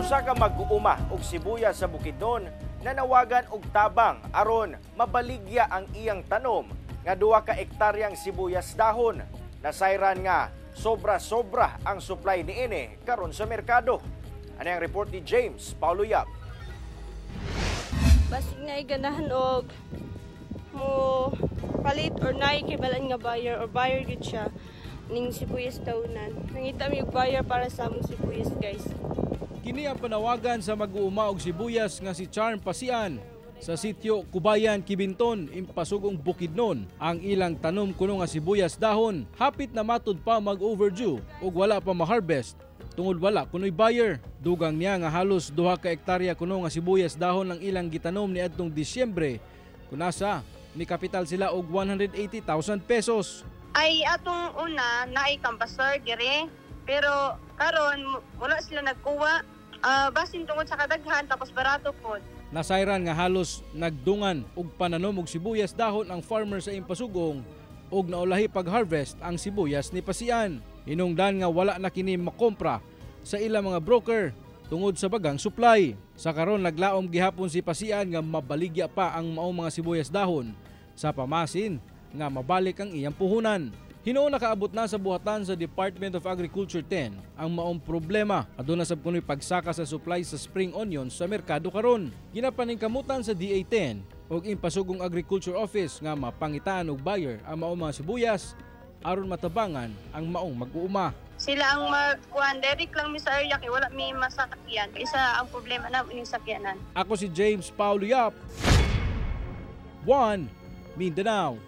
Usa ka mag-uuma og sibuyas sa Bukidnon nanawagan og tabang aron mabaligya ang iyang tanom nga 2 ka ektaryang sibuyas dahon. Nasayran nga sobra-sobra ang supply niini karon sa merkado. Ano ang report ni James Paulo Yap? Basig na ganahan og mo palit or naay kibalan nga buyer or buyer gud siya ning sibuyas tahunan. Nangita mi og buyer para sa among sibuyas, guys. Kini ang panawagan sa mag-uuma og sibuyas nga si Charm Pasian sa sitio Kubayan, Kibinton, Impasugong, Bukidnon. Ang ilang tanom kuno nga sibuyas dahon, hapit na matud pa mag-overdue ug wala pa ma-harvest tungod wala kunoy buyer. Dugang niya nga halos 2 ka ektarya kuno nga sibuyas dahon ang ilang gitanom niadtong Disyembre, kunasa ni kapital sila og 180,000 pesos. Ay, atong una naay kambasor dire, pero karon wala sila nagkuha. Basin tungod sa kadaghan, tapos barato pod. Nasayran nga halos nagdungan og pananom og sibuyas dahon ang farmer sa Impasugong ug naulahi pag-harvest ang sibuyas ni Pasian. Hinungdan nga wala na kini makompra sa ilang mga broker tungod sa bagang supply. Sa karon, naglaom gihapon si Pasian nga mabaligya pa ang maong mga sibuyas dahon sa pamasin nga mabalik ang iyang puhunan. Hinuon nakaabot na sa buhatan sa Department of Agriculture 10 ang maong problema. Aduna sab kunoy pagsaka sa supply sa spring onions sa merkado karon. Ginapaningkamutan sa DA 10 ug Impasugong Agriculture Office nga mapangitaan og buyer ang maong mga sibuyas aron matabangan ang maong mag-uuma. Sila ang magkuhan, direct lang mi sa area kay wala mi masakyan. Isa ang problema na ning sakyanan. Ako si James Paulo Yap. 1 Mindanao.